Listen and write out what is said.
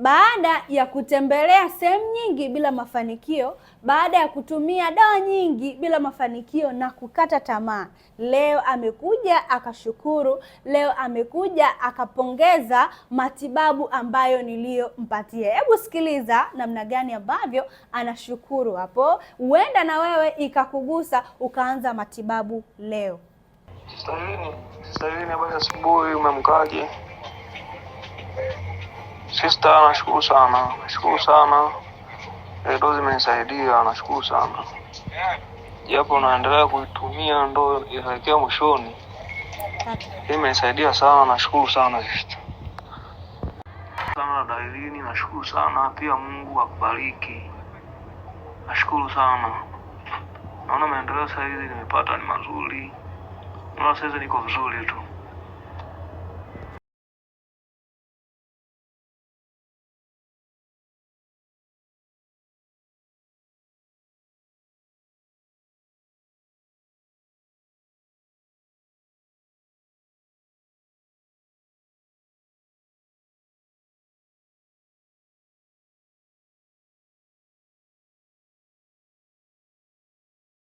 Baada ya kutembelea sehemu nyingi bila mafanikio, baada ya kutumia dawa nyingi bila mafanikio na kukata tamaa, leo amekuja akashukuru, leo amekuja akapongeza matibabu ambayo niliyompatia. Hebu sikiliza namna gani ambavyo anashukuru hapo, huenda na wewe ikakugusa ukaanza matibabu leo. Sister Irene, Sister Irene, habari asubuhi, umemkaje? Sister, nashukuru sana, nashukuru sana. Ile dozi imenisaidia, nashukuru sana, japo naendelea kuitumia ndo inaelekea mwishoni. Hii imenisaidia sana, nashukuru sana sister sana dada Irene, nashukuru sana pia. Mungu akubariki, nashukuru sana. Naona maendeleo sasa hivi nimepata ni mazuri, naona sasa hivi niko vizuri tu.